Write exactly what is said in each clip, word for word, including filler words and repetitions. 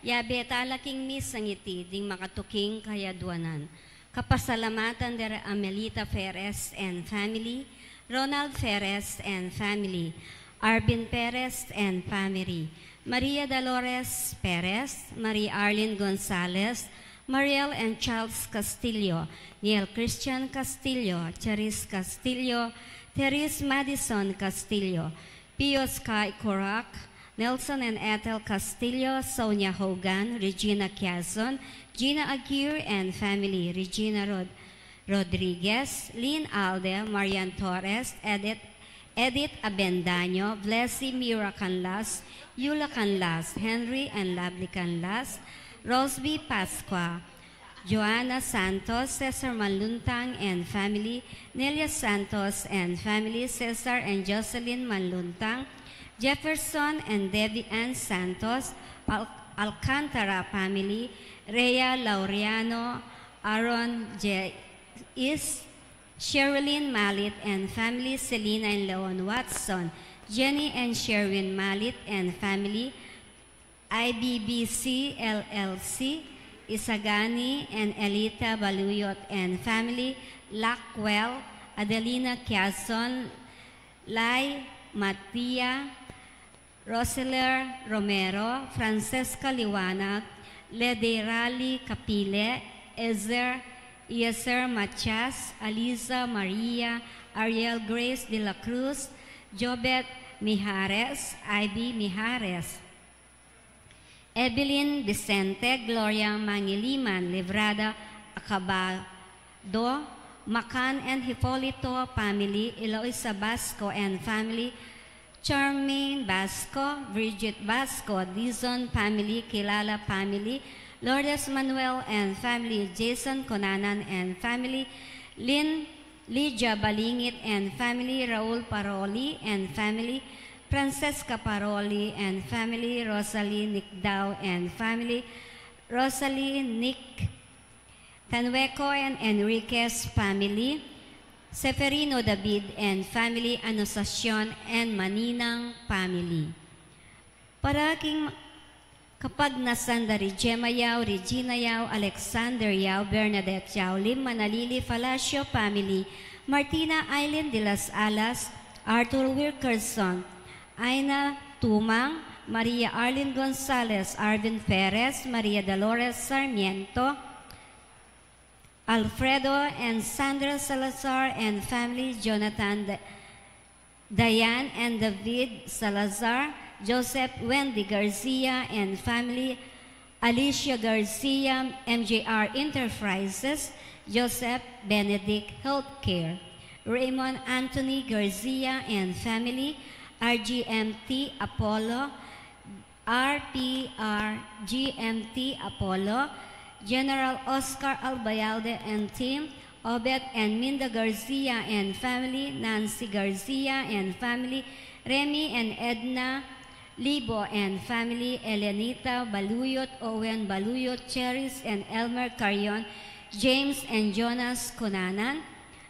Yabe tala king misang iti ding makatuking kayadwanan. Kapasalamatan da re Amelita Perez and family, Ronald Perez and family, Arvin Perez and family, Maria Dolores Perez, Maria Arlene Gonzalez, Mariel and Charles Castillo, Neil Christian Castillo, Charis Castillo, Therese Madison Castillo, Pius Kai Corac, Nelson and Ethel Castillo, Sonia Hogan, Regina Quiazon, Gina Aguirre and family, Regina Rod-, Rodriguez, Lynn Alde, Marian Torres, Edith, Edith Abendaño, Blessy Mira Canlas, Yula Canlas, Henry and Lovely Canlas, Rosby Pascua, Joanna Santos, Cesar Manluntang and family, Nelia Santos and family, Cesar and Jocelyn Manluntang, Jefferson and Debbie Ann Santos, Al-, Alcantara family, Rhea Laureano, Aaron J. Is, Sherilyn Malit and family, Selina and Leon Watson, Jenny and Sherwin Malit and family, I B B C L L C, Isagani and Elita Baluyot and family, Lackwell, Adelina Quiazon, Lai Matia, Roseler Romero, Francesca Liwanag, Lederali Capile, Ezer, Eliezer Matias, Aliza Maria, Ariel Grace de la Cruz, Jobet Mijares, Ivy Mijares, Evelyn Vicente, Gloria Mangiliman, Librada Acabado, Macan and Hipolito family, Eloisa Basco and family, Charmaine Basco, Bridget Basco, Dizon family, Kilala family, Lourdes Manuel and family, Jason Conanan and family, Lynn Lydia Balingit and family, Raul Paroli and family, Francesca Paroli and family, Rosalie Nicdao and family, Rosalie Nick Tanweco and Enriquez family, Seferino David and family, Anunciacion and Maninang family. Para king kapagnasan da Gemma Yao, Regina Yao, Alexander Yao, Bernadette Yao, Lim Manalili, Palacio family, Martina Aileen de las Alas, Arthur Wilkerson, Aina Tumang, Maria Arlene Gonzalez, Arvin Perez, Maria Dolores Sarmiento, Alfredo and Sandra Salazar and family, Jonathan Da-, Diane and David Salazar, Joseph Wendy Garcia and family, Alicia Garcia, M J R Enterprises, Joseph Benedict Healthcare, Raymond Anthony Garcia and family, R G M T Apollo, R P R G M T Apollo, General Oscar Albayalde and team, Obet and Minda Garcia and family, Nancy Garcia and family, Remy and Edna Libo and family, Elenita Baluyot, Owen Baluyot, Cheris and Elmer Carion, James and Jonas Cunanan,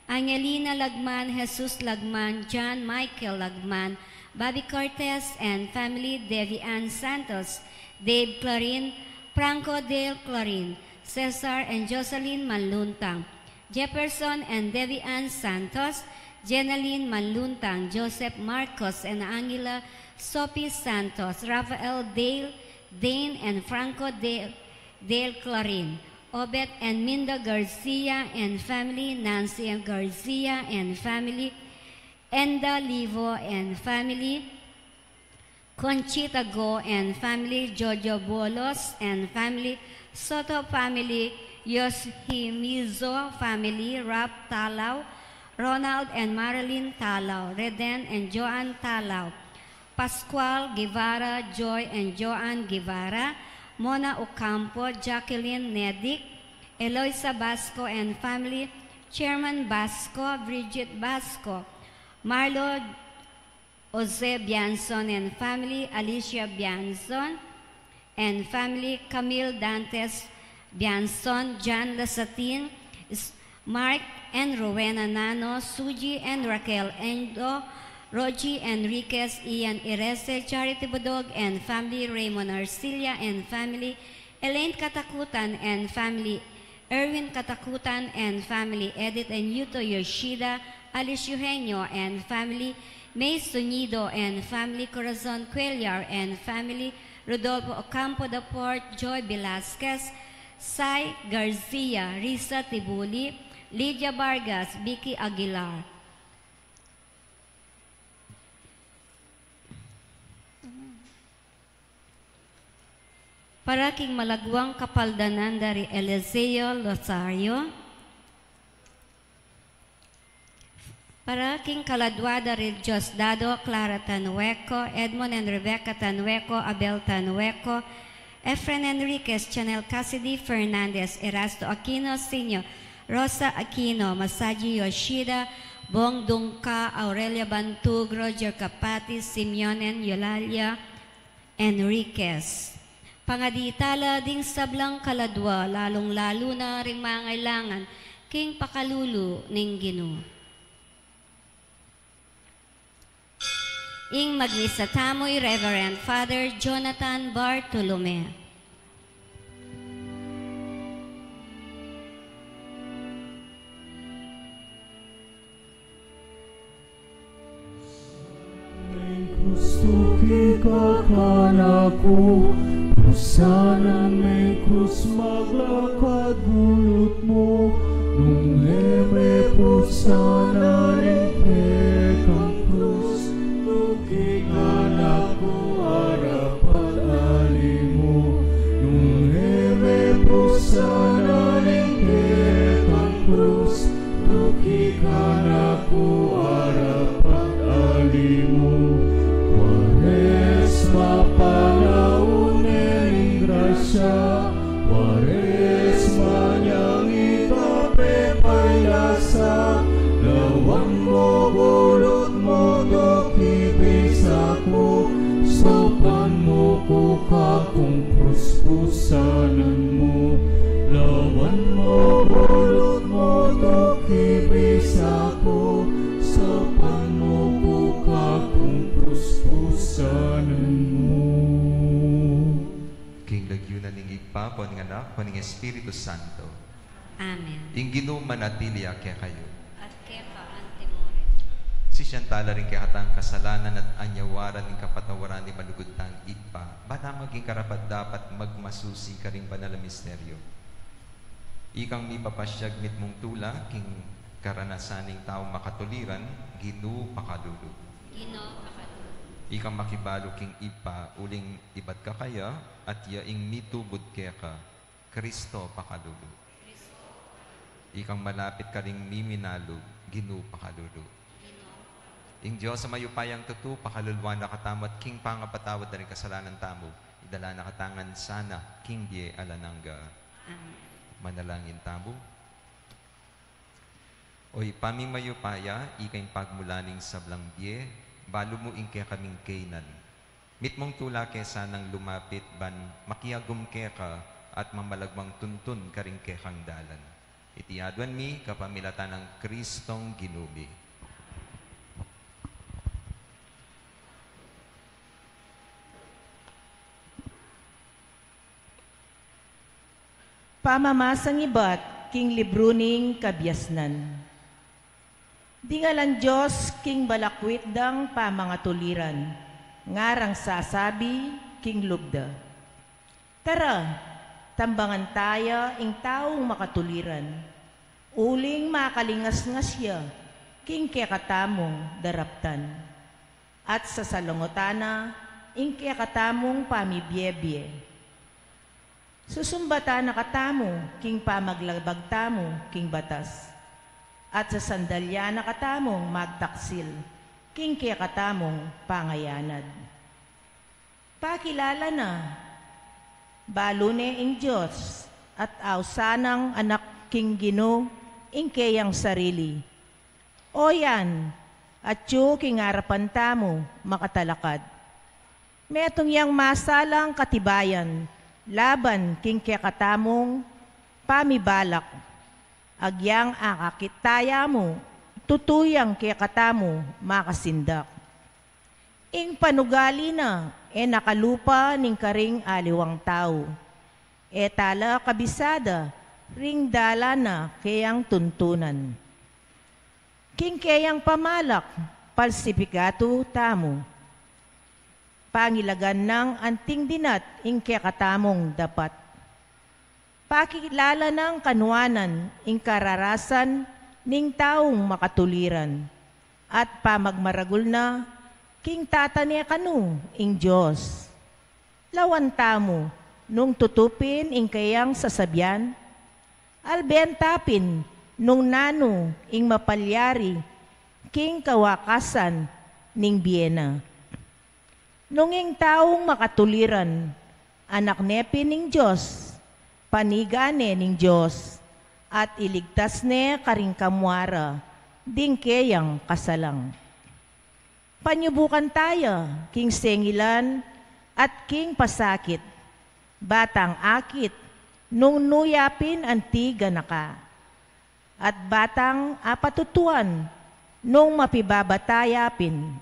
Angelina Lagman, Jesus Lagman, John Michael Lagman, Bobby Cortez and family, Debbie Ann Santos, Dave Clarin, Franco Dale Clarin, Cesar and Jocelyn Manluntang, Jefferson and Debbie Ann Santos, Jenaline Manluntang, Joseph Marcos and Angela Sophie Santos, Rafael Dale, Dane and Franco Dale, Dale Clarin, Obet and Minda Garcia and family, Nancy and Garcia and family, Enda Livo and family, Conchita Go and family, Jojo Bolos and family, Soto family, Yoshimizo family, Ralph Talau, Ronald and Marilyn Talau, Reden and Joan Talau, Pascual Guevara, Joy and Joan Guevara, Mona Ocampo, Jacqueline Nedic, Eloisa Basco and family, Chairman Basco, Bridget Basco, Marlo Jose Bianzon and family, Alicia Bianzon and family, Camille Dantes Bianzon, John Lasatin, S-, Mark and Rowena Nano, Suji and Raquel Endo, Rogie Enriquez, Ian Irese, Charity Budog and family, Raymond Arcilla and family, Elaine Katakutan and family, Erwin Katakutan and family, Edith and Yuto Yoshida, Alice Eugenio and family, May Sunido and family, Corazon Cuellar and family, Rodolfo Ocampo Daport, Joy Velasquez, Sai Garcia, Risa Tibuli, Lydia Vargas, Vicky Aguilar. Para king malagwang kapaldanan da ri Eliseo Losario. Para king kaladwa da ri Diosdado Clara Tanueco, Edmond and Rebecca Tanueco, Abel Tanueco, Efren Enriquez, Chanel Cassidy Fernandez, Erasto Aquino Senior, Rosa Aquino, Masaji Yoshida, Bong Dungca, Aurelia Bantug, Roger Capati, Simeonen Eulalia Enriquez. Pangadi tala ding sablang kaladwa, lalung-lalu na ring mangailangan king pakalulu ning Ginu. Ing magmisa tamu i Reverend Father Jonathan Bartolome. Mengkrus tuki ka kanaku, pusanan mengkrus maglakad gulut mu, nung e me pusanan ing kekang krus, tuki kanaku arapat ali mu, nung e me pusanan ing kekang krus, tuki kanaku arapat ali mu. Kwaresma panaun ne ning grasya, Kwaresma nyang ika pe pailasa, lawan mu gulut mu tuki bisa ku, saupan mu ku kakung krus pusanan mu, lawan mu gulut mu tuki bisa ku, saupan mu ku kakung krus pusanan mu. King lagyu na ning Ibpa, ampon ning Anak, ampon ning Espiritu Santo. Amen. Ing Ginu manatili ya kekayu. At keka antimurin. Sisian tala ring kekatang kasalanan at anyawaran ning kapatawaran ning malugud tang Ibpa, bang maging karapat-dapat magmasusi karing banal a misteryo. Ikang mipapasyag mitmung tula king karanasan ning taung makatuliran, Ginu pakalulu. Ginu pakalulu. Ikang makibalu king Ibpa uling ibat ka kaya, at ya ing mitubud keka, Kristo pakalulu. Ikang malapit karing miminalug, Ginu pakalulu. Ing Dios a mayupayang tutu, pakaluluan na katamu at king pangapatawad da ring kasalanan tamu, idala na katamu ngan sana king bie alang angga. Amen. Manalangin tamu. O Ibpa ming mayupaya, ika ing pagmulan ning sablang bie, balu mu ing kekaming kaynan. Mitmung tula ke sanang lumapit ban makiagum keka at mamalagmang tuntun karing kekang dalan. Iti aduan mi kapamilatan nang Kristong Ginu mi. Pamamasang ibat king libru ning kabiasnan. Dingalan Dios king balakwit dang pamangatuliran, ngarang sasabi king lub da, "Tara, tambangan taya ing taung makatuliran, uling makalingasngas ya king kekatamung daraptan, at sasalangutan na ing kekatamung pamibiebie. Susumbatan na katamu king pamaglabag tamu king batas, at sasandalian na katamung magtaksil king kekatamung pangayanad." Pakilala na, balu ne ing Dios, at ausan nang anak king Ginu ing keyang sarili. O yan, atyu king arapan tamu makatalakad. Metung yang masalang katibayan laban king kekatamung pamibalak. Agyang akakit taya mu, tutu yang kekatamu makasindak. Ing panugali na e nakalupa ning karing aliwang tau. E tala kabisada ring dalan na keyang tuntunan. King keyang pamalak, palsipikatu tamu. Pangilagan nang anting dinat ing kekatamung dapat. Pakilala nang kanuanan ing kararasan ning taung makatuliran, at pamagmaragul na king tatane kanu ing Dios. Lawan tamu nung tutupin ing keyang sasabian, alben ta pin nung nanu ing mapalyari king kawakasan ning bie na. Nung ing taung makatuliran, anak ne pin ning Dios, panigan ne ning Dios, at iligtas ne karing kamua ra ding keyang kasalang. Panyubukan taya king sengilan at king pasakit, batang akit nung nu ya pin anti ganaka, at batang apatutuan nung mapibabata ya pin.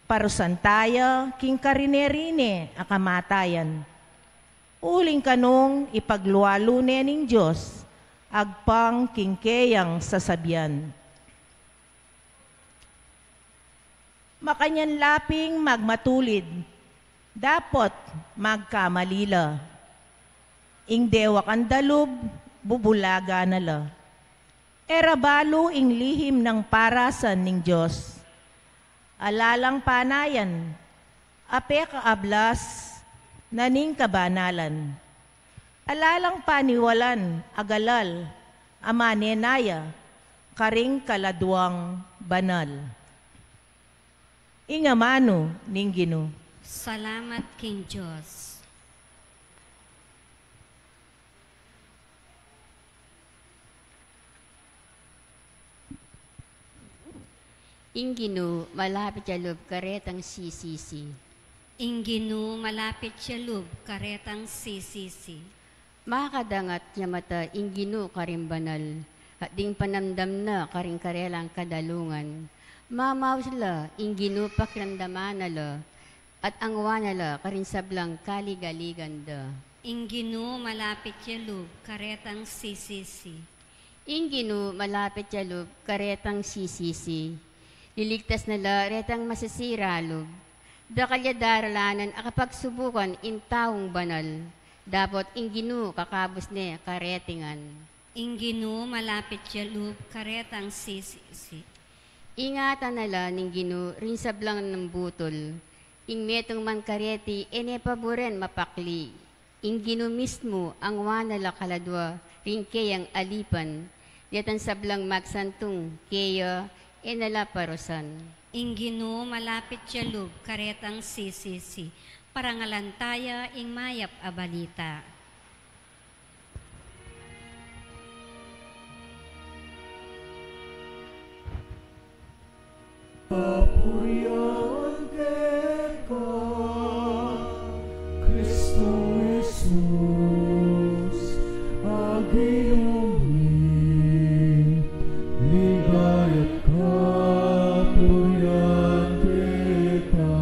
Parusan taya king karine-rine a kamatayan, uling kanung ipaglualu ne ning Dios agpang king keyang sasabian. Makanyan la ping magmatulid, dapot magkamali la. Ing dewakan da lub, bubulagan na la. E ra balu ing lihim nang parasan ning Dios. Ala lang panayan a pekaablas na ning kabanalan. Ala lang paniwalan a galal a manenaya karing kaladuang banal. Ing amanu ning Ginu. Salamat king Dios. Ing Ginu malapit ya lub karetang sisisi. Ing Ginu malapit ya lub karetang sisisi. Makadangat ya mata ing Ginu karing banal, at ding panamdam na karing karelang kadalungan. Mamaus la ing Ginu pakiramdaman na la, at angwa na la karing sablang kaligaligan da. Ing Ginu malapit ya lub karetang sisisi. Ing Ginu malapit ya lub karetang sisisi. Liligtas na la retang masisira lub. Dakal ya daralanan a kapagsubukan ing taung banal. Dapot ing Ginu kakabus ne kareti ngan. Ing Ginu malapit ya lub karetang sisisi. Ingatan na la ning Ginu ring sablang nambutul. Ing metung man kareti e ne paburen mapakli. Ing Ginu mismu angwa na la kaladua ring keyang alipan. Detang sablang magsantung keya e na la parusan. Ing Ginu malapit ya lub karetang sisisi. Parangalan taya ing mayap a balita. Kapurian keka, Kristo Jesus, a Ginu mi, ligaya at kapurian keka.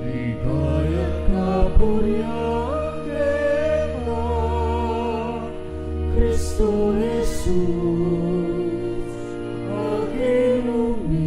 Ligaya at kapurian keka, Kristo Jesus, a Ginu mi.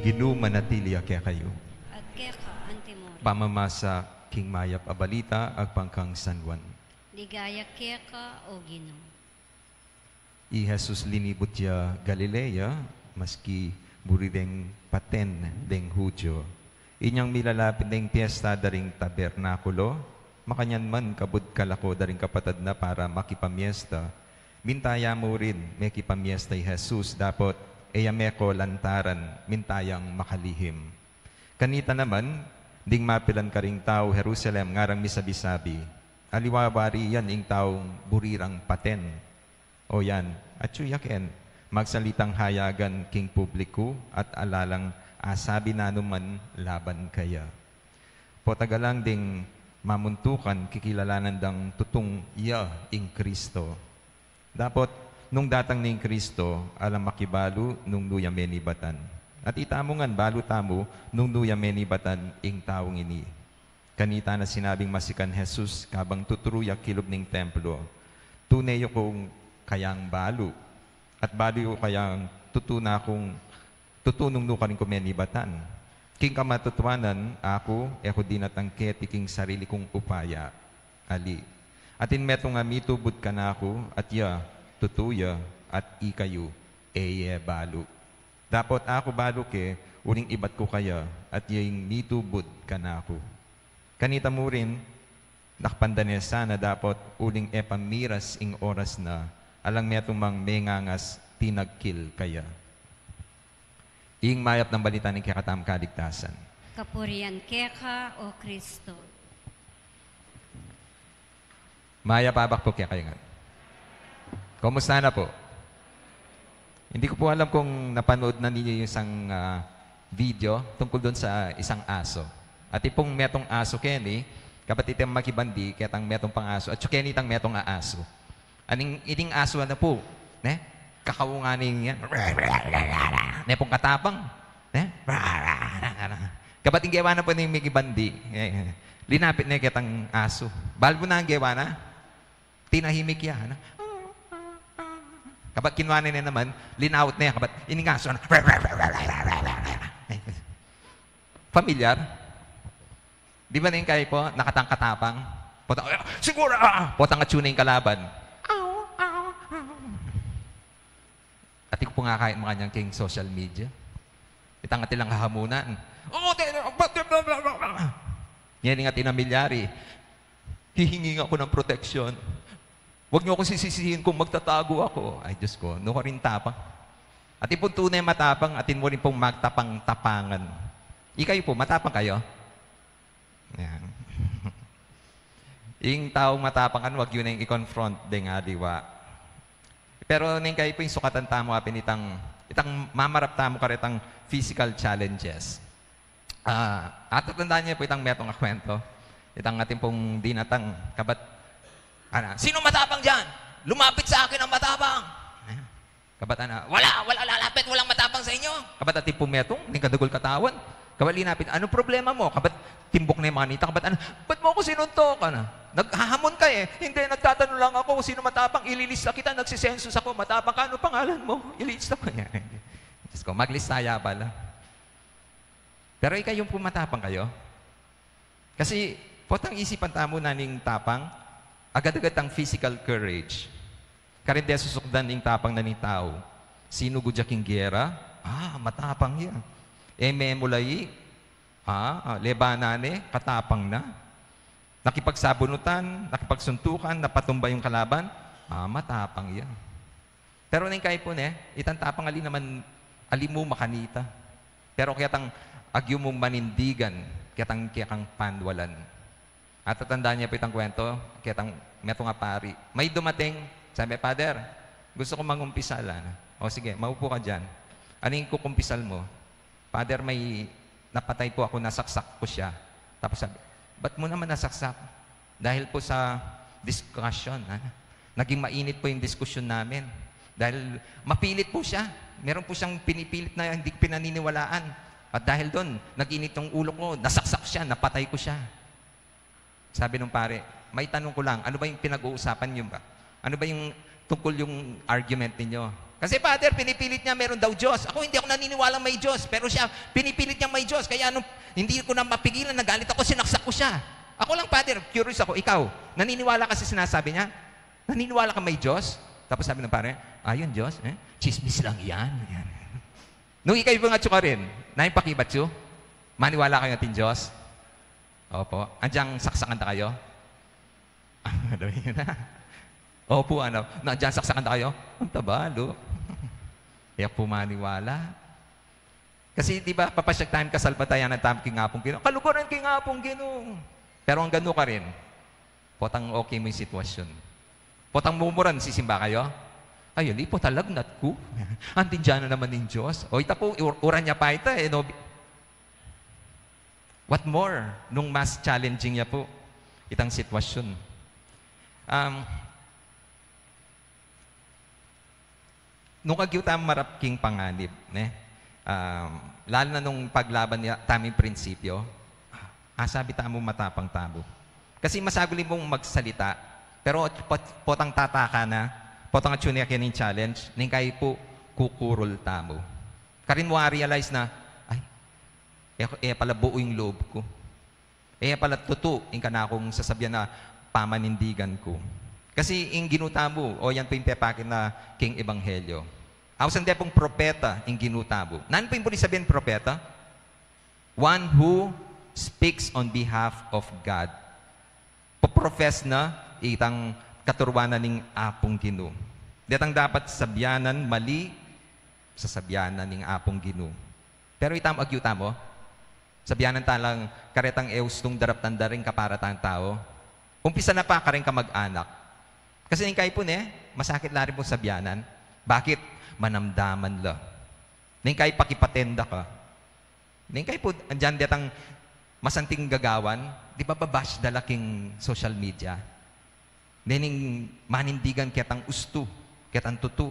Ginu manatili ya kekayu. At keka antimurin. Pamamasa king mayap a balita agpang kang San Juan. Ligaya keka, O Ginu. I Jesus linibut ya Galilea, maski buri deng paten deng Judio. Inyang milalapit deng piesta da ring tabernakulo, makanyan man kabud kalako da ring kapatad na para makipamiesta. Minta ya murin mekipamiesta i Jesus, dapot e ya meko lantaran, minta yang makalihim. Kanita naman, ding mapilan karing tau Jerusalem ngarang misabi-sabi, "Aliwa wari yan ing taung buri rang paten." O yan, atyu ya ken, magsalitang hayagan king publiku at ala lang asabi nanu man laban keya. Potang galang ding mamuntukan kikilalanan dang tutung ya ing Kristo. Dapot, nung datang ning Kristo, alang makibalu nung nu ya menibatan. At itamu ngan balu tamu nung nu ya menibatan ing taung ini. Kanita na sinabing masikan Jesus kabang tuturu ya kilub ning templo, "Tune yu kung kayang balu, at balu yu kayang tutu na kung tutu nung nu karin ku menibatan. King kamatutuanan, aku, e ku dinatang keti king sarili kung upaya. Ali, atin metung a mitubud kanaku, at ya tutu ya, at ikayu e ye balu. Dapot aku balu ke, uling ibat ku kaya, at ya ing mitubud kanaku." Kanita murin, nakpan da ne sana dapot uling e pa miras ing oras na, alang metung mang mengangas tinagkil kaya. Ing mayap nang balita ning kekatamung kaligtasan. Kapurian keka, O Kristo. Mayap a abak pu kekayu ngan. Kumusta na po? Hindi ko po alam kung napanood na ninyo yung isang, ah, video tungkol doon sa isang aso. At ipong metong aso keni, kabat itang makibandi, ketang metong pang aso, at saka keni itang metong aaso. Aning, ining aso na po, ne? Kakaungan niya. Ne pong katapang, ne? Kabat ing gewa na po ning makibandi, eh, linapit ne ketang aso. Bal po na ang gewa na, tinahimik ya, ano? Kabat kinuha ne naman, linaut ne, kabat ining aso na. Familiar? Di ba ning kayi po, nakatang katapang? Potang, "Siguro, ah!" Potang atsu ne ing kalaban. At iko po nga kayang makanyan king social media. Itang atin lang hahamunan. "Oh, te-, bla, bla, bla, bla, bla." Yan ing atin a milyari. Hihingi nga ako ng proteksyon. Huwag niyo akong sisisihin kung magtatago ako. Ay, Diyos ko, nu karin tapang. Atin pong tune matapang, atin mu rin pong magtapang-tapangan. Ikayu po, matapang kayu? Yan. Ing taung matapang, ano, wag yu neng i-confront deng aliwa. Pero neng kayi po ing sukatan tamu, apin itang, itang mamarap tamu karetang physical challenges. Ah, atatandaan niyo po itang metung a kwento. Itang atin pong dinatang, kabat, ana, "Sino matapang diyan? Lumapit sa akin ang matapang." Ayan. Kabat ana, "Wala, wala lalapit, walang matapang sa inyo." Kabat atin pong metung, ning kadagul katawan. Kabat linapit, "Anong problema mo?" Kabat timbuk ne manita, kabat ana, "Ba't mo ako sinuntok?" Ana, "Naghahamon ka eh." "Hindi, nagtatanong lang ako kung sino matapang, ililista kita, nagsisensus ako, matapang ka, ano pangalan mo?" Ililista ko niya. Diyos ko, maglista ya pala. Pero ikayu po, matapang kayu? Kasi, potang isipan tamu na ning tapang, agad-agad tang physical courage. Karin de susukdan ing tapang na ning tau. Sinugud ya king gera, ah, matapang ya. E memulayi, ah, lebanan ne, katapang na. Nakipagsabunutan, nakipagsuntukan, napatumba yung kalaban, ah, matapang ya. Pero neng kayi po ne, itang tapang ali naman, ali mu makanita. Pero ketang agyu mung manindigan, ketang kekang panwalan. Atatandaan niyo po itang kwento, ketang metung a pari. May dumating, sabi, "Father, gusto ko mangumpisal, ah." "O sige, maupo ka diyan." "Ano ing kukumpisal mo?" "Father, may napatay po ako, nasaksak ko siya." Tapos sabi, "Ba't mo naman nasaksak?" "Dahil po sa discussion, ha? Naging mainit po yung diskusyon namin. Dahil mapilit po siya. Meron po siyang pinipilit na hindi ko pinaniniwalaan. At dahil doon, nag-init yung ulo ko, nasaksak siya, napatay ko siya." Sabi nung pare, "May tanong ko lang, ano ba yung pinag-uusapan niyo ba? Ano ba yung tungkol yung argument ninyo?" Kasi, Father, pinipilit niya meron daw Diyos. Ako, hindi ako naniniwalang may Diyos. Pero siya, pinipilit niyang may Diyos. Kaya nung hindi ko na mapigilan, nagalit ako, sinaksak ko siya. Ako lang, Father, curious ako. Ikaw, naniniwala ka sa sinasabi niya? Naniniwala ka may Diyos? Tapos sabi ng pare, "Ah, yun, Diyos? Eh? Chismis lang yan." Yan. Nung ikay po nga tsukarin, na yung pakibat yu? Maniwala kayo natin Diyos? Opo. Andiyan saksakan na kayo? Ano yun na? Opo, ano? Nandiyan saksakan na kayo? Ang tabalo. Kaya po maniwala. Kasi, di ba, papasyag tayong kasalpatayanan tamu king Apung Ginu. Kaluguran king Apung Ginu. Pero ang ganu ka rin, potang okay mu ing sitwasyon. Potang mumuran, sisimba kayo? Ay, ali po, talagnat ku. Anting dyan na naman ing Diyos. O, ita po, ur-, uran ya pa ita, eh, no? What more nung mas challenging ya po itang sitwasyon? Um, nung agyu tamu marap king panganib, ne? Um, lalu na nung paglaban ya taming prinsipyo, asabi tamu matapang tamu. Kasi masaguli mung magsalita, pero pot-, potang tataka na, potang atsu na keni ing challenge, neng kayi po kukurul tamu. Karin mu a-realize na, ay, e, e pala buu ing loob ku. E pala tutu ing kanakung sasabyan a pamanindigan ku. Kasi ing Ginu tamu, o yan po ing pepakit na king Ebanghelyo. Ausan de pung propeta ing Ginu tamu. Nanu po ing buri sabyan propeta? One who speaks on behalf of God. Poprofess na itang katuruan na ning Apung Ginu. Detang dapat sabyanan mali, sasabyanan ning Apung Ginu. Pero itamu, agyu tamu, sabyanan ta lang karetang e ustung daraptan da ring kaparatan tau. Umpisa na pa kareng kamag-anak. Kasi neng kayi po, ne, masakit la rin pung sabyanan. Bakit? Manamdaman la. Neng kayi pakipaten da ka. Neng kayi po, andiyan detang masanting gagawan, di ba, babash da la king social media. Neng manindigan ketang ustu, ketang tutu,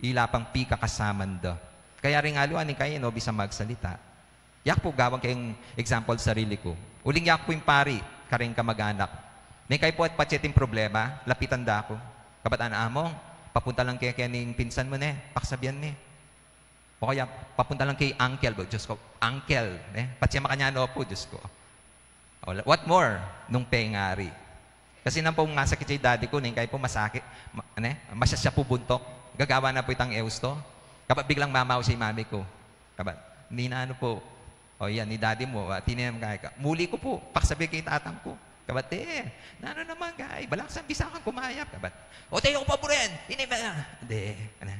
ila pang pikakasaman da. Kaya ring aliwa, neng kayi, no, bisa magsalita. Yak po, gawan keng example sarili ku. Uling yak po ing pari, kareng kamag-anak. Neng kayi po at patse ing problema, lapitan da ku. Kabat-an, Among, papunta lang ke kening pinsan mu, ne, pakasabyan mi. O kaya, papunta lang kay uncle, ba? Diyos ko, uncle, ne? Patse makanyan, opo, Diyos ko. Wala. What more nung pengari? Kasi nang po masakit ya ing daddy ku, neng kayi po masakit, ma-, ne? Masya siya po buntok. Gagawan na po itang e ustu. Kabat biglang mamaw siya ing mami ku. Kabat, "Nina, ano po?" "O yan, i daddy mu, ah, tininan kaya ka." "Muli ku po, pakasabyan kay tatang ku." Kabat, "E, nanu naman, kay, balasan bisa kang kumayap." Kabat, "O, tayo ko pa buren, ini ba?" Hindi, ano?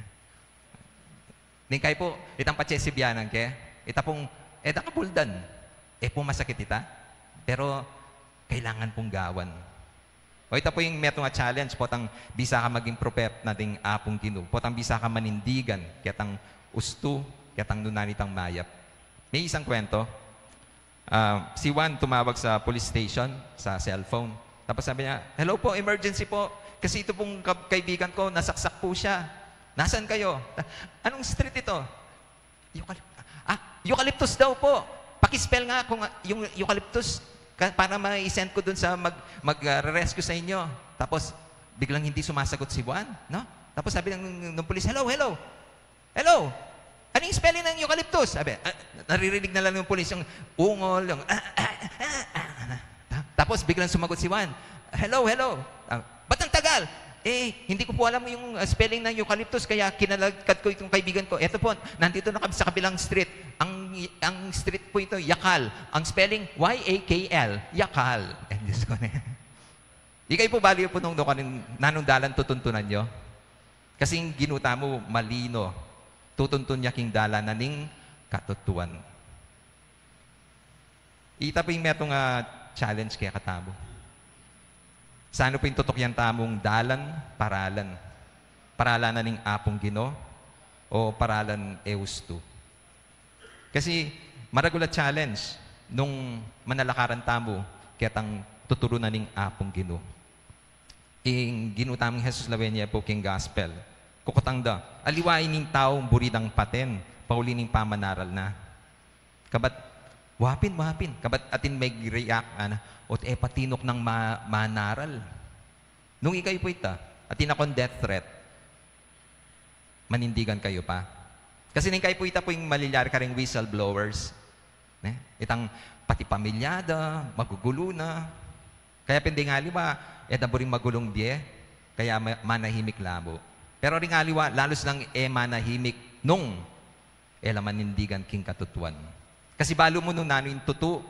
Neng kayi po, itang patse sibyanan ke, ita pung, e da kabuldan. E po masakit ita, pero kailangan pung gawan. O ita po ing metung a challenge, potang bisa ka maging propeta na ning Apung Ginu, potang bisa ka manindigan ketang ustu, ketang nunan itang mayap. May isang kwento, Ah, si Juan tumawag sa police station, sa cellphone. Tapos sabi niya, "Hello po, emergency po. Kasi ito pong ka-, kaibigan ko, nasaksak po siya. Nasaan kayo?" "Anong street ito?" "Eucalip-, ah, eucalyptus daw po. Pakispell nga kung, ah, yung eucalyptus ka-, para ma-send ko dun sa mag-, mag, ah, rescue sa inyo." Tapos biglang hindi sumasagot si Juan, no? Tapos sabi ng, ng pulis, "Hello, hello." "Hello, ano yung spelling ng eucalyptus?" Sabi, ah, naririnig na lang ng pulis yung ungol, yung, ah, ah, ah, ah, ah. Ta-, tapos biglang sumagot si Juan, "Hello, hello." Ah, "Ba't ang tagal?" "Eh, hindi ko po alam yung, ah, spelling ng eucalyptus, kaya kinalagkad ko itong kaibigan ko. Eto po, nandito na kami sa kabilang street. Ang, ang street po ito, Yakal. Ang spelling, Y A K L, Yakal." Eh, Diyos ko na yan. Ikay po bali po nung, nung, nanung dalan tutuntunan nyo? Kasi ing Ginu tamu, malino. Tutuntun ya king dalan na ning katutuan. Ita po ing metung a challenge kaya katamu. Saan po ing tutukyan tamung dalan, paralan? Paralan na ning Apung Ginu o paralan e ustu? Kasi maragul a challenge nung manalakaran tamu ketang tuturu na ning Apung Ginu. Ing Ginu tamung Jesus lawen ya po king gospel. Kukutang da, aliwa ining taung buri dang paten, pauli ning pamanaral na. Kabat, wapin, wapin. Kabat atin mag-react, ana, "Ot e patinuk nang ma-, manaral." Nung ikay po ita, atin akong death threat. manindigan kayu pa. Kasi neng kayu pu, ita pu ing malilyari karing whistleblowers, ne? Itang pati pamilya da, magugulu na. Kaya pin deng aliwa, e da buring magulung bie, kaya ma-, manahimik la mu. Pero ring aliwa, lalus nang e manahimik nung e la manindigan king katutuan. Kasi balu mu nung nanu ing tutu,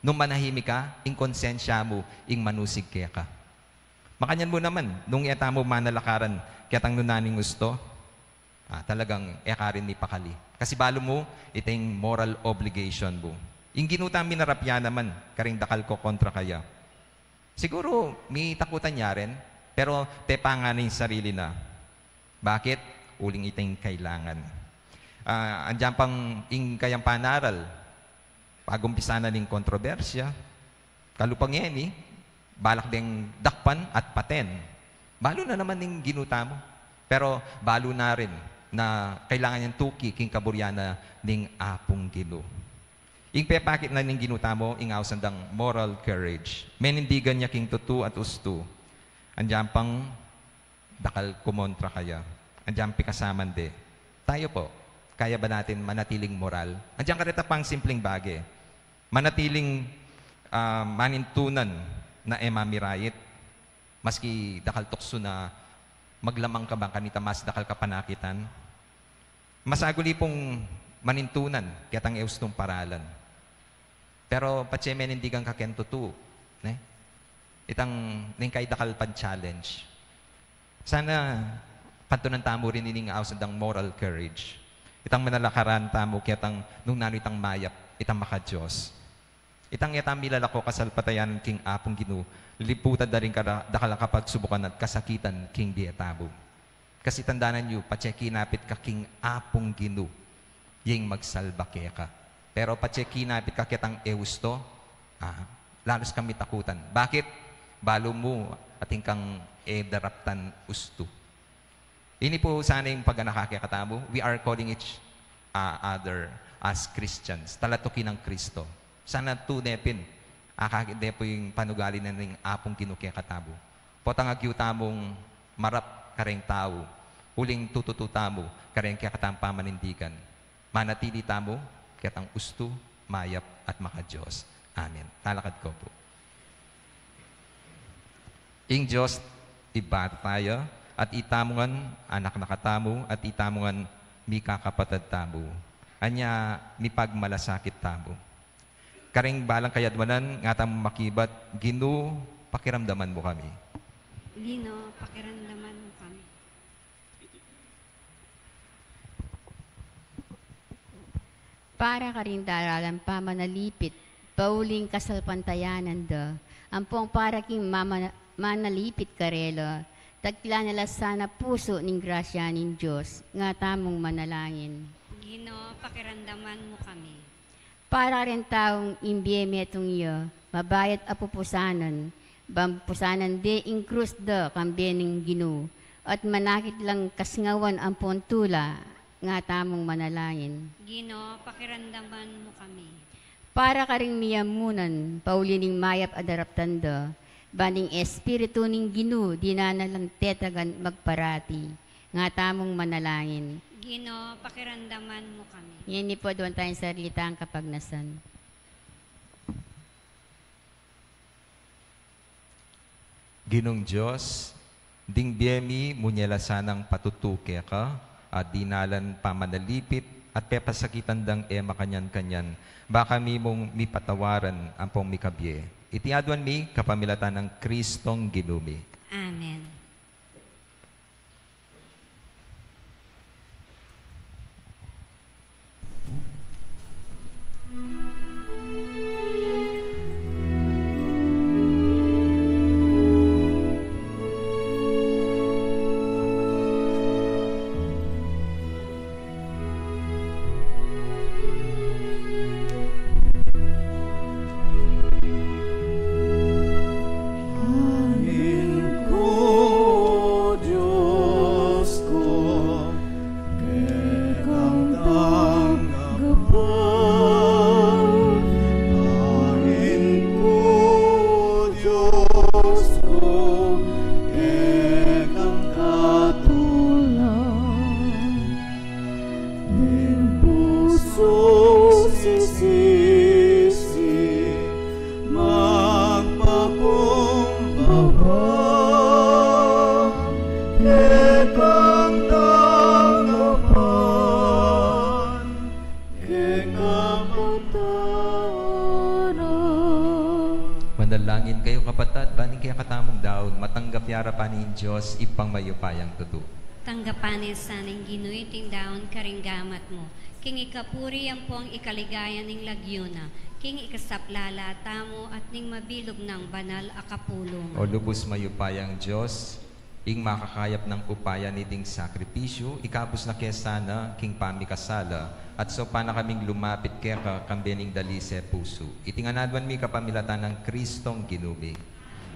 nung manahimik ka, ing konsensya mu ing manusig keka. Makanyan mu naman, nung e tamu manalakaran ketang nanu ning ustu, ah, talagang e ka rin mipakali. Kasi balu mu, ita ing moral obligation mu. Ing Ginu tang minarapya naman karing dakal kokontra kaya. Siguru mitakutan ya rin, pero tepa ngana ing sarili na. Bakit? Uling ita ing kailangan. Ah, andiyan pang ing kayang panaral. Pag-umpisa na ning kontrobersya, kalupa ngeni, balak deng dakpan at paten. Balu na naman ning Ginu tamu. Pero balu na rin na kailangan yang tuki king kaburian na ning Apung Ginu. Ing pepakit na ning Ginu tamu, ing ausan dang moral courage. Menindigan ya king tutu at ustu. Andiyan pang dakal kumontra kaya. Andiyan pikasaman de. Tayo po, kaya ba natin manatiling moral? Andiyan kareta pang simpleng bage. Manatiling, ah, manintunan na e mamirait. Maski dakal tuksu na maglamang ka bang kanita mas dakal kapanakitan. Masaguli pung manintunan ketang e ustung paralan. Pero patse menindigan ka keng tutu, ne? Itang neng kayu dakal pan-challenge. Sana pantunan tamu rin ining ausan dang moral courage. Itang manalakaran tamu ketang nung nanu itang mayap, itang maka-Dios. Itang e tamu milalako kasalpatayanan king Apung Ginu, liputan da ring kada-, dakal a kapagsubukan at kasakitan king bie tamu. Kasi tandanan yu, patse kinapit ka king Apung Ginu, ya ing magsalba keka. Pero patse kinapit ka ketang e ustu, ah, lalus kang mitakutan. Bakit? Balu mu, atin kang e daraptan ustu. Ini pu sana ing paganaka kekatamu. We are calling each, ah, other as Christians. Talatuki nang Kristo. Sana tune pin, akakit ne pu ing panugali na ning Apung Ginu kekatamu. Potang agyu tamung marap kareng tau, uling tututu tamu kareng kekatang pamanindigan. Manatili tamu ketang ustu, mayap, at maka-Dios. Amen. Talakad ko pu. Ing Dios, Ibpa taya, at itamu ngan anak na katamu, at itamu ngan mikakapatad tamu. Anya, mipagmalasakit tamu. Karing balang kayadwanan, nga tamu makibat, Ginu, pakiramdaman mu kami. Ginu, pakiramdaman mu kami. Para karing daralan pamanalipit, pauling kasalpantayanan da, ampong para king mama-, manalipit karela, tagkilan na la sana pusu ning grasya ning Dios, nga tamung manalangin. Ginu, pakiramdaman mu kami. Para ring taung ing bie metung ya, mabayat a pupusanan, bang pusanan de ing krus da kambe ning Ginu, at manakit lang kasngawan ampon tula, nga tamung manalangin. Ginu, pakiramdaman mu kami. Para karing miyamunan, pauli ning mayap a daraptan da, ban ing Espiritu ning Ginu, dinan na lang tetagan magparati, nga tamung manalangin. Ginu, pakiramdaman mu kami. Ngeni pu, aduan tayang sarili tang kapagnasan. Ginung Dios, ding bie mi munye la sanang patutu keka, at dinan lang pamanalipit, at pepasakitan dang e makanyan-kanyan, ba kami mung mipatawaran ampong mikabie. Iti aduan mi kapamilatan nang Kristong Ginu mi. Amen. Tamung daun, matanggap ya ra pa ning Dios, Ibpang mayupayang tutu. Tanggapan na sana ning Ginu iting daun karing gamat mu, king ikapuri ampong ikaligaya ning lagyu na, king ikasaplala tamu at ning mabilug nang banal a kapulungan. O lubus mayupayang Dios, ing makakayap nang upaya niting sakripisyu, ikabus na ke sana king pamikasala, at saupan na kaming lumapit keka kambe ning dalise pusu. Iti ngan aduan mi kapamilatan nang Kristong Ginu mi.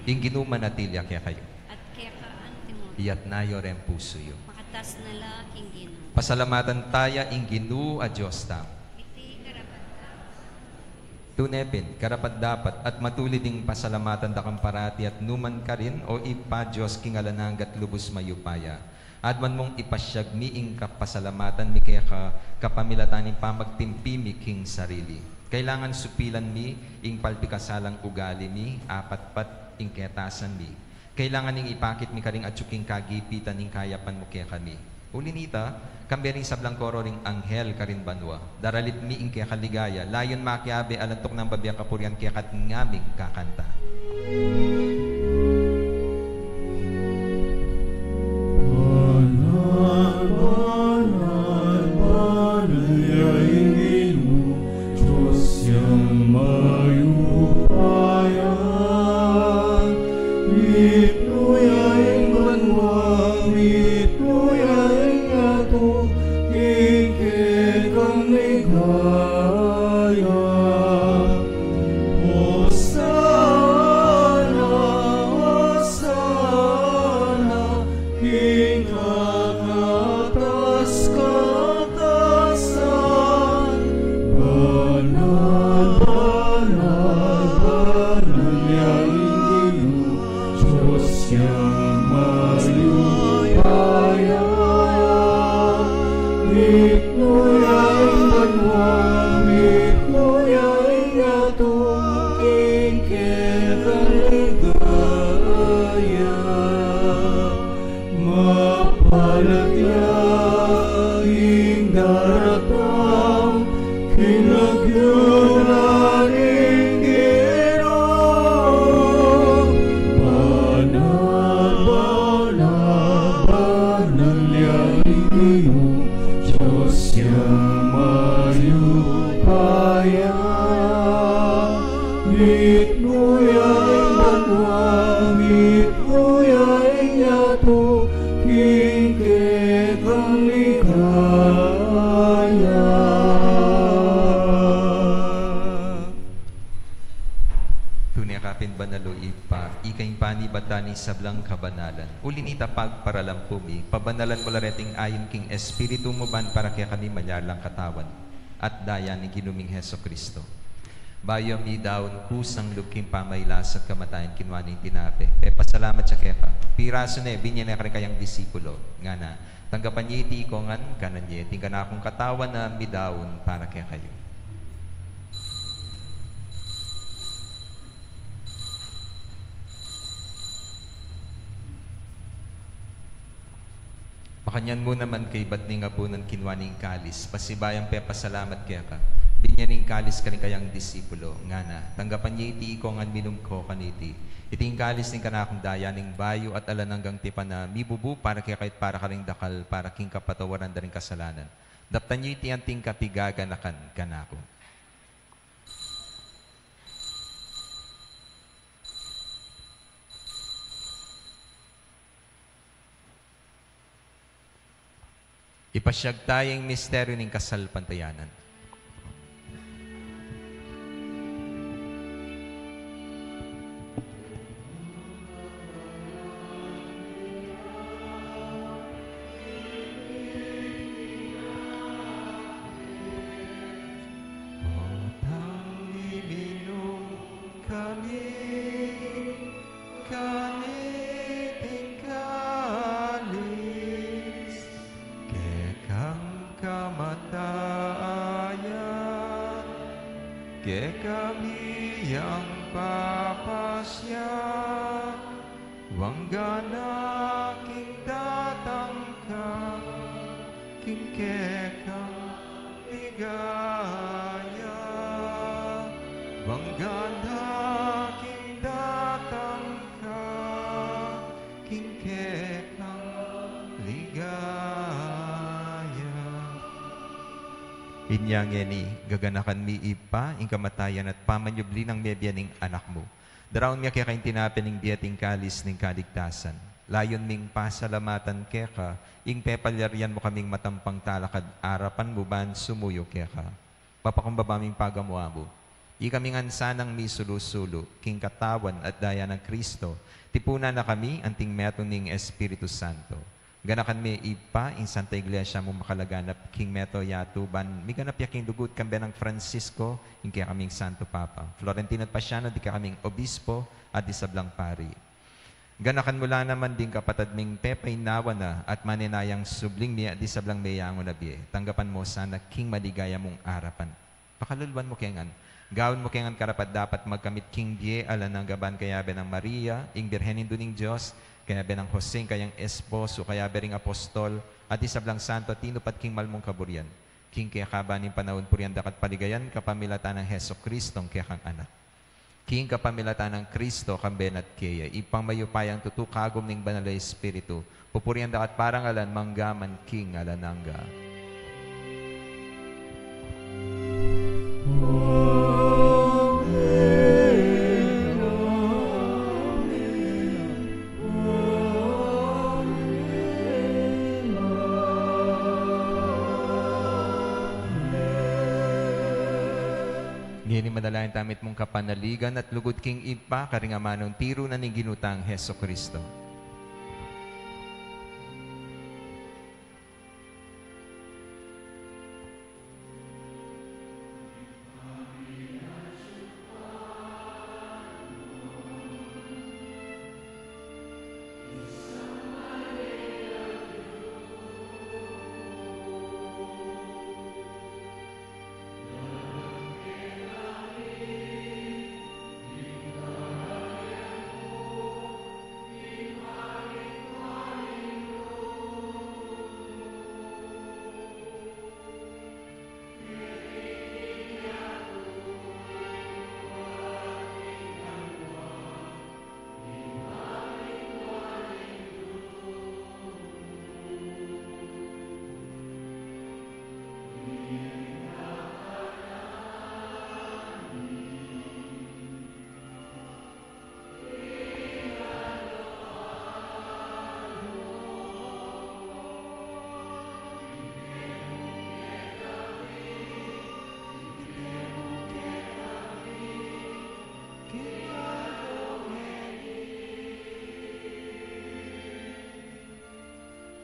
Ing Ginu manatili ya kekayu. At keka antimu. Iyatas yu reng pusu yu. Makatas na la king Ginu. Pasalamatan taya ing Ginu a Dios tamu. Iti karapat-dapat. Tune pin, karapat-dapat at matulid ing pasalamatan da kang parati at nukarin man, o Ibpa, Dios king alang angga at lubus mayupaya. Aduan mung ipasyag mi ing kapasalamatan mi keka kapamilatan ning pamagtimpi mi king sarili. Kailangan supilan mi ing palpikasalang ugali mi, apatpat ing ketasan mi. Kailangan ing ipakit mi karing atyu king kagipitan ing kayapan mu kekami. Uli nita, kambe ring sablang koro ring anghel karin banua, daralip mi ing keka ligaya, layun makiabe alang tuknang babie kapurian keka at ngaming kakanta. Banal, banal, banal ya ing Ginu, Dios yang mayupaya. Mitmu ya ing banua, mitmu ya ing yatu, king kekang ligaya. Hosana, Hosana, king kakatas-katasan. Banal, banal, banal ya ing Ginu, Dios yang mayupaya. Mitmu ya ing banua, mitmu ya ing yatu, king kekang ligaya. Mapalad ya ing daratang king lagyu na ning Ginu. Banal, banal, banal ya ing Ginu, Dios yang mayupaya. Mitmu ya ing banua, mitmu ya ing yatu, king kekang ligaya. Tune ka pin banal, o Ibpa, ika ing panibatan ning sablang kabanalan. Uli nita pagparalampu mi, pabanalan mu la reting ayun king Espiritu mu ban para kekami malyari lang katawan at daya ning Ginu ming Jesucristo. Bayu ya midaun kusang lub king pamailas at kamatayan, kinua ne ing tinape, pepasalamat ya keka, pirasu ne, binye ne karing kayang disipulo, ngana: Tanggapan ye iti iko ngan, kanan ye, iti ing kanakung katawan a midaun para kekayu. Makanyan mu naman kaybat ning apunan, kinua ne ing kalis, pasibayu yang pepasalamat keka, binye ne ing kalis karing kayang disipulo, ngana: Tanggapan ye iti iko ngan, minum ko kaniti. Iti ing kalis ning kanakung daya ning bayu at alang anggang tipan a mibubu para kekayu at para karing dakal para king kapatawaran da ring kasalanan. Daptan ye iti anting kapigaganakan kanaku. Ipasyag taya ing misteryu ning kasalpantayanan. Potang iminum kami kaniting kalis, kekang kamatayan, kekami yang papasya, anggana king datang ka king kekang ligaya, anggana king datang ka kekang ligaya. Inya ngeni, gaganakan mi Ibpa, ing kamatayan at pamanyubli nang mebie ning Anak mu. Daraun mi keka ing tinape ning bie at ing kalis ning kaligtasan. Layun ming pasalamatan keka ing pepalyarian mu kaming matampang talakad arapan mu ban sumuyu keka. Mapakumbaba ming pagamu-amu. Ikami ngan sanang misulu-sulu king katawan at daya nang Kristo, tipunan na kami anting metung ning Espiritu Santo. Ganakan me Ibpa ing Santa Iglesia mu makalaganap king meto yatu ban miganap ya king lugud kambe nang Francisco, ing kekaming Santo Papa, Florentino at Pasiano, ding kekaming obispo at ding sablang pari. Ganakan mu la naman ding kapatad ming pepainawa na at manenayang subling mie at ding sablang meyangu na bie. Tanggapan mu sana king maligaya mung arapan. Pakaluluan mu ke ngan. Gawan mu ke ngan karapat-dapat magkamit king bie alang angga ban kayabe nang Maria, ing Birhen Indu ning Dios, kayabe nang Jose, ing kayang esposo, kayabe ring apostol, at ding sablang santo a tinupad king mal mung kaburian. King keka ban ing panaun purian da ka at paligayan kapamilatan nang Jesucristo, ing kekang Anak. King kapamilatan nang Kristo, kambe na at keya, Ibpang mayupayang tutu, kagum ning Banal a Espiritu, pupurian da ka at parangalan mangga man king alang angga. Ngeni manalangin tamu mitmung kapanaligan at lugud king Ibpa karing amanung tiru na ning Ginu tang Jesucristo.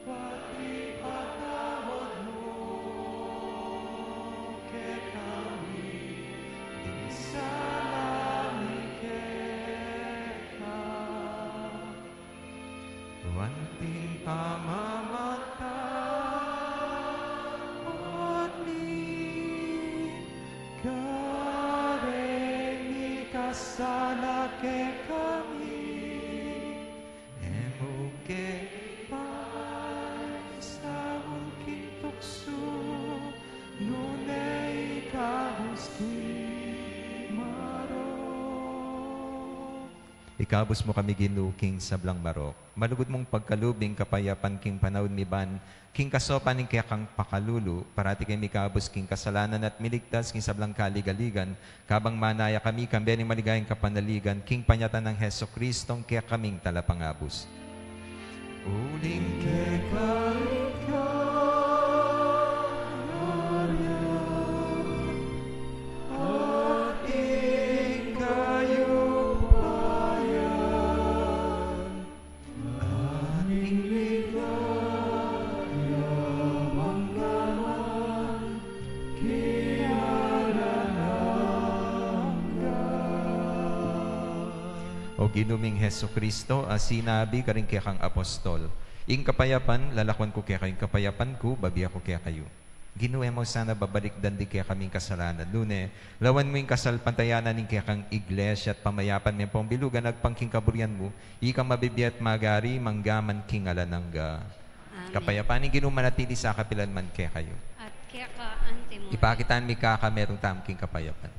Pati patawad mu kekami ing sala mi keka. Anting pamamatamut mi kareng mikasala kekami, e mu ke paisaul king tuksu, nune ikabus king marok. Ikabus mu kami, Ginu, king sablang marok. Malugud mung pagkalub ing kapayapan king panaun mi ban king kasopan ning kekang pakalulu, parati keng mikabus king kasalanan at miligtas king sablang kaligaligan, kabang manaya kami kambe ning maligayang kapanaligan king panyatang nang Jesucristong kekaming Talapangabus. Uling keka ing kayarian, at ing kayupayan, at ing ligaya mangga man king alang angga. O Ginu ming Jesucristo, a sinabi karing kekang apostol, "Ing kapayapan lalakwan ku kekayu, ing kapayapan ku babie ku kekayu." Ginu, e mu sana babalikdan ding kekaming kasalanan, nune lawan mu ing kasalpantayanan ning kekang Iglesia at pamayapan me ampong bilugan agpang king kaburian mu, ikang mabibie at magari mangga man king alang angga. Amen. Kapayapan ning Ginu manatili sa kapilan man kekayu. At keka anti mu. Ipakit tamu ing kakametung tamu king kapayapan.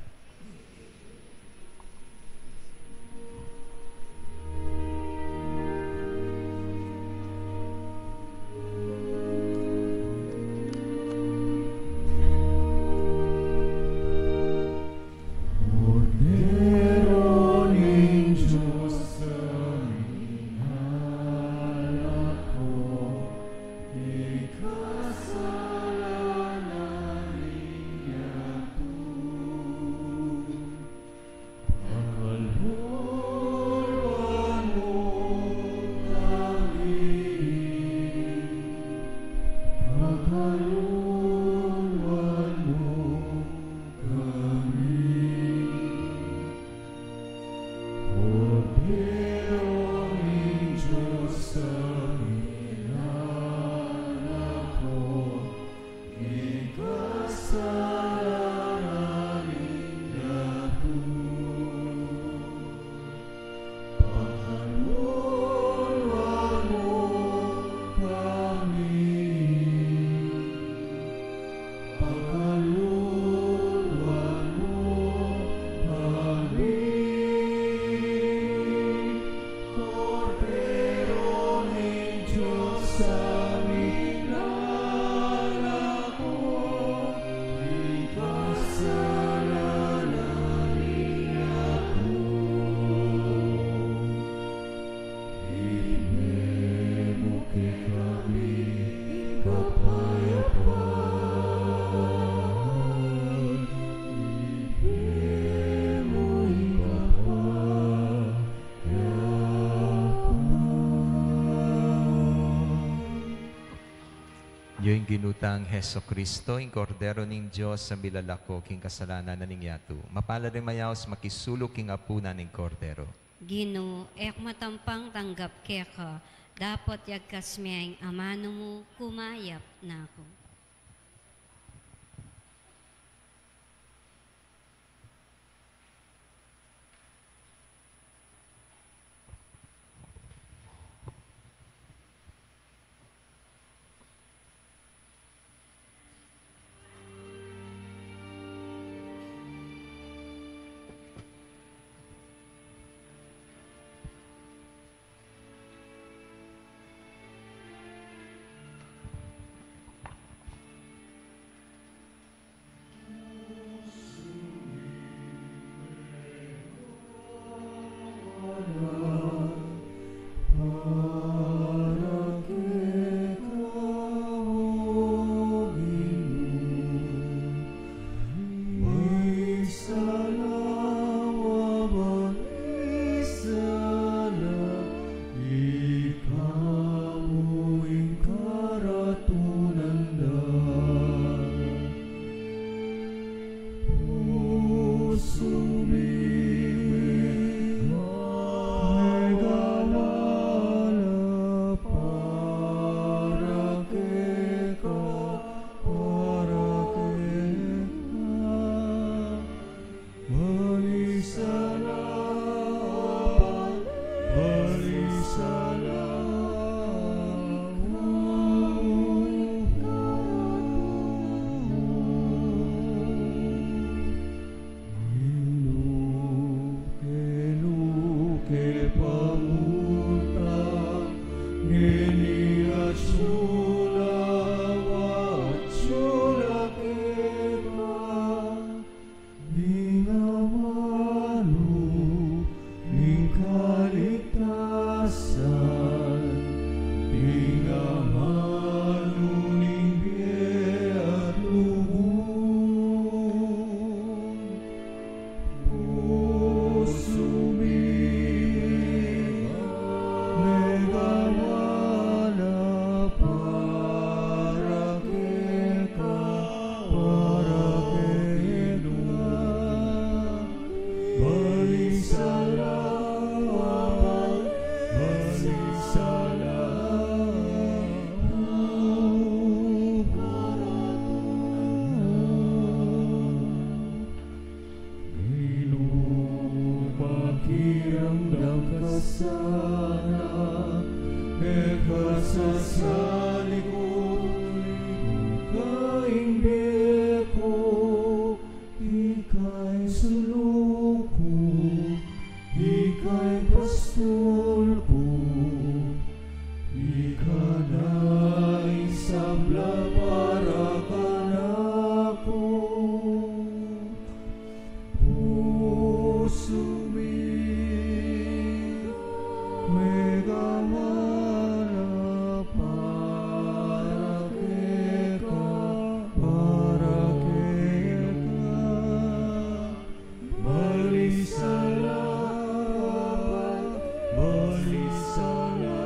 Yu ing Ginu tang Jesucristo, ing Kordero ning Dios, a milalako king kasalanan na ning yatu. Mapalad ding mayaus makisuluk king apunan ning Kordero. Ginu, e ku matampang tanggap keka, dapot yagkas me ing amanu mu, kumayap na ku. Ika mu ing karatunan da. Pusu mi megawala para keka, para keka. Balisala, balisala, luke, luke pamuta, ngeni atiu la, atiu la keka. Ing amanu ning kaligtasan, ing amanu ning bie at lugud. Pusu mi megawala para keka, para keka. Balisala, balisala, Ginu, pakiramdam ka sana, e ka sasalikut king bie ku, ika ing suluk ku, ika ing pastul ku, ika na ing sabla para kanaku. Pusu mi megawala para keka, para keka. Balisala, balisala,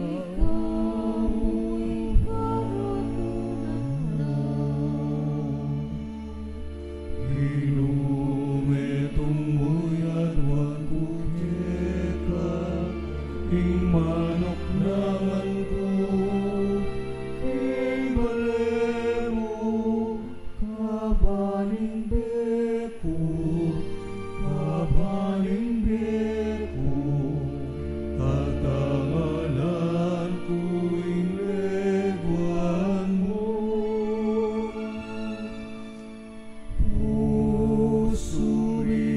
ika mu ing karatunan da. Ginu, metung mu ing aduan ku keka, ing manuknangan ku king bale mu, kaban ning bie ku, kaban ning bie ku, katangalan ku ing leguan mu. Pusu mi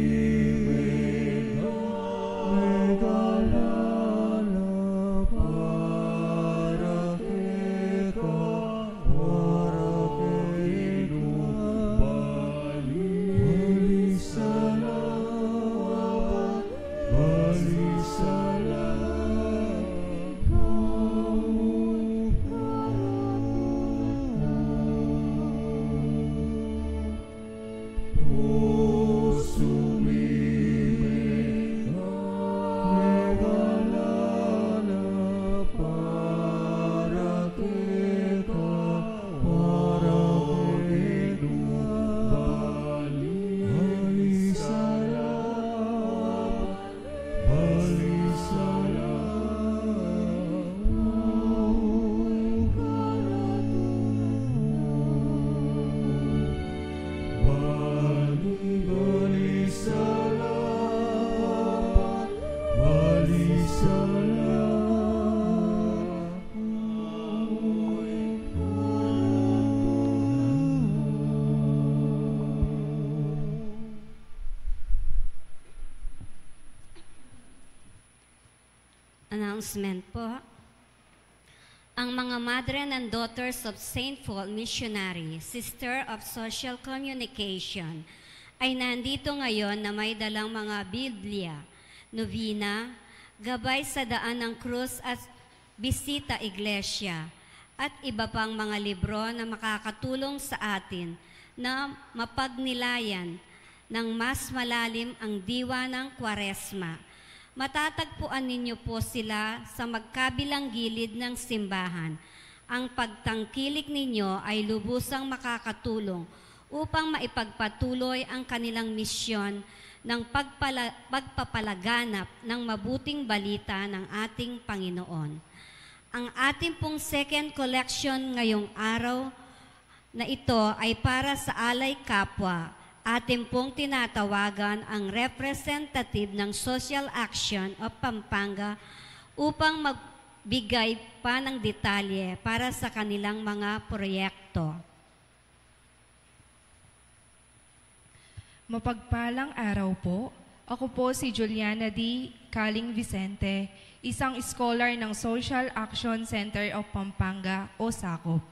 megawala para Announcement po. Ang mga Madre ng Daughters of Saint Paul Missionary, Sister of Social Communication, ay nandito ngayon na may dalang mga Biblia, nobena, gabay sa daan ng krus at bisita iglesia, at iba pang mga libro na makakatulong sa atin na mapagnilayan ng mas malalim ang diwa ng Kwaresma. Matatagpuan ninyo po sila sa magkabilang gilid ng simbahan. Ang pagtangkilik ninyo ay lubusang makakatulong upang maipagpatuloy ang kanilang misyon ng pagpala-, pagpapalaganap ng mabuting balita ng ating Panginoon. Ang ating pong second collection ngayong araw na ito ay para sa Alay Kapwa. Atin pong tinatawagan ang representative ng Social Action of Pampanga upang magbigay pa ng detalye para sa kanilang mga proyekto. Mapagpalang araw po. Ako po si Juliana D. Kaling Vicente, isang scholar ng Social Action Center of Pampanga o SACOP.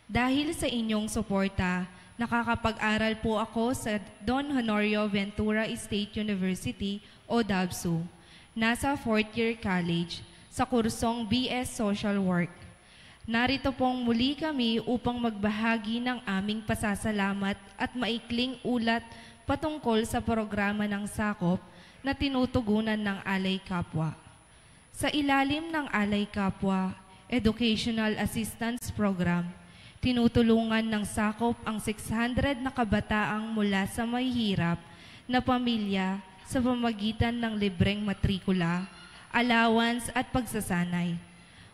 Dahil sa inyong suporta, nakakapag-aral po ako sa Don Honorio Ventura State University o DOVSU. Nasa fourth year college sa kursong B S Social Work. Narito pong muli kami upang magbahagi ng aming pasasalamat at maikling ulat patungkol sa programa ng SACOP na tinutugunan ng Alay Kapwa. Sa ilalim ng Alay Kapwa Educational Assistance Program, tinutulungan ng SACOP ang six hundred na kabataang mula sa mahihirap na pamilya sa pamagitan ng libreng matrikula, allowance at pagsasanay.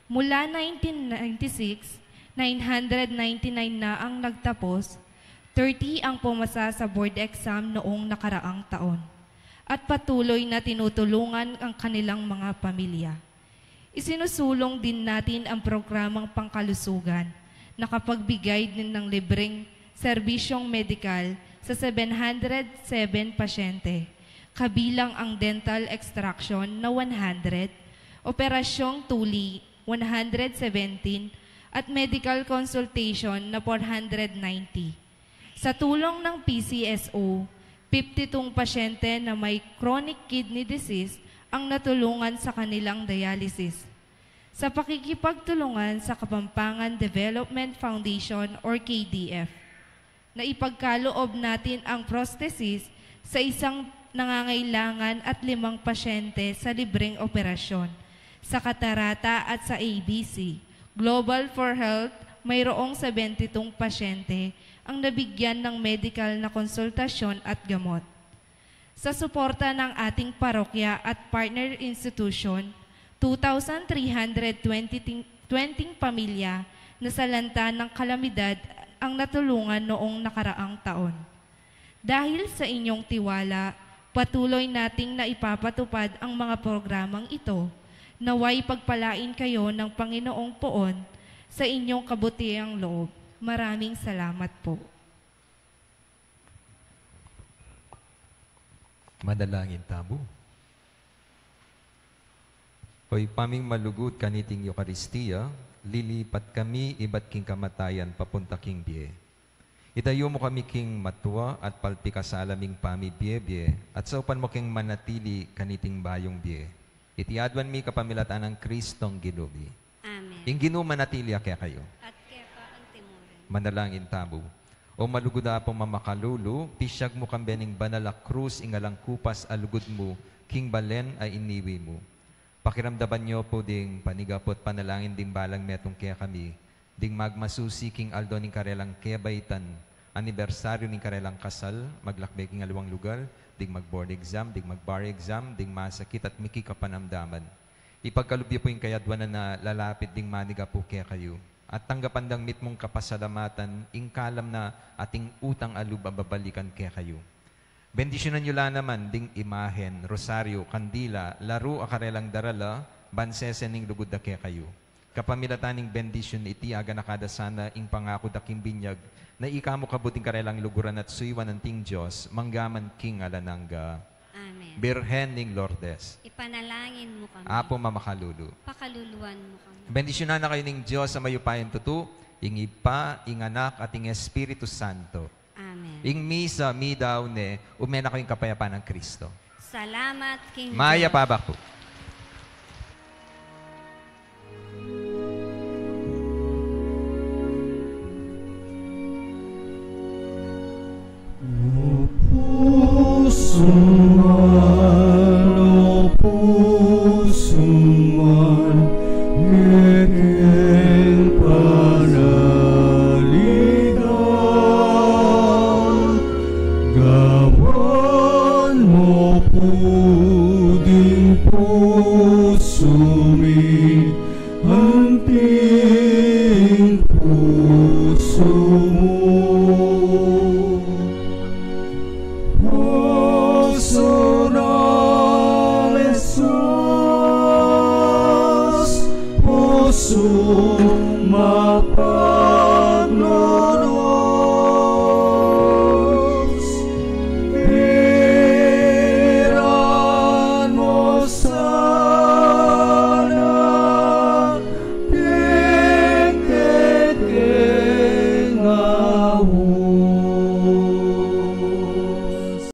Mula nineteen ninety-six, nine hundred ninety-nine na ang nagtapos, thirty ang pumasa sa board exam noong nakaraang taon, at patuloy na tinutulungan ang kanilang mga pamilya. Isinusulong din natin ang programang pangkalusugan. Nakapagbigay din ng libreng serbisyong medikal sa seven hundred seven pasyente, kabilang ang dental extraction na one hundred, operasyong tuli one hundred seventeen, at medical consultation na four hundred ninety. Sa tulong ng P C S O, fifty-two pasyente na may chronic kidney disease ang natulungan sa kanilang dialysis. Sa pakikipagtulungan sa Kapampangan Development Foundation or K D F, na ipagkaloob natin ang prosthesis sa isang nangangailangan at limang pasyente sa libreng operasyon. Sa Katarata at sa A B C Global for Health, mayroong seventy-two pasyente ang nabigyan ng medical na konsultasyon at gamot. Sa suporta ng ating parokya at partner institution, two thousand three hundred twenty ting-, twenty pamilya na salanta ng kalamidad ang natulungan noong nakaraang taon. Dahil sa inyong tiwala, patuloy nating naipapatupad ang mga programang ito. Nawa'y pagpalain kayo ng Panginoong Poon sa inyong kabutiang loob. Maraming salamat po. Manalangin tamu. O Ibpa ming malugud, kaniting Eukaristia, lilipat kami ibat king kamatayan papunta king bie. Itayu mu kami king matua at palpikasala ming pamibiebie, at saupan mu keng manatili kaniting bayung bie. Iti aduan mi kapamilatan nang Kristong Ginu mi. Amen. Ing Ginu manatili ya kekayu. At keka antimurin. Manalangin tamu. O malugud Apung mamakalulu, pisiag mu kambe ning banal a krus ing alang kupas a lugud mu king balen a iniwi mu. Pakiramdaman yu pu ding panigapu at panalangin ding balang metung kekami, ding magmasusi king aldo ning karelang kebaitan, anibersaryu ning karelang kasal, maglakbe king aliwang lugal, ding mag-board exam, ding mag-bar exam, ding masakit at mikikapanamdaman. Ipagkalub yu pu ing kayaduanan a lalapit ding manigapu kekayu, at tanggapan dang mitmung kapasalamatan ing kalam na ating utang a lub a babalikan kekayu. Bendisyunan yu la naman ding imahen, rosaryu, kandila, laru a karelang darala, ban sese ning lugud da kekayu. Kapamilatan ning bendisyun iti, aganaka da sana ing pangaku da king binyag, na ika mu kabud ing karelang luguran at suyuan anting Dios, mangga man king alang angga. Amen. Birhen ning Lourdes. Ipanalangin mu kami. Apu mamakalulu. Pakaluluan mu kami. Bendisyunan na kayu ning Dios a mayupayang tutu, ing Ibpa, ing Anak, at ing Espiritu Santo. Amen. Ing misa, midaun ne, ume na kayung kapayapan nang Kristo. Salamat king Mayap a abak pu. O pusu man, o pusu man, kekeng panaligan, gawan mu pu ding pusu mi, anting pusu mu. Pusu nang Jesus, pusu mapa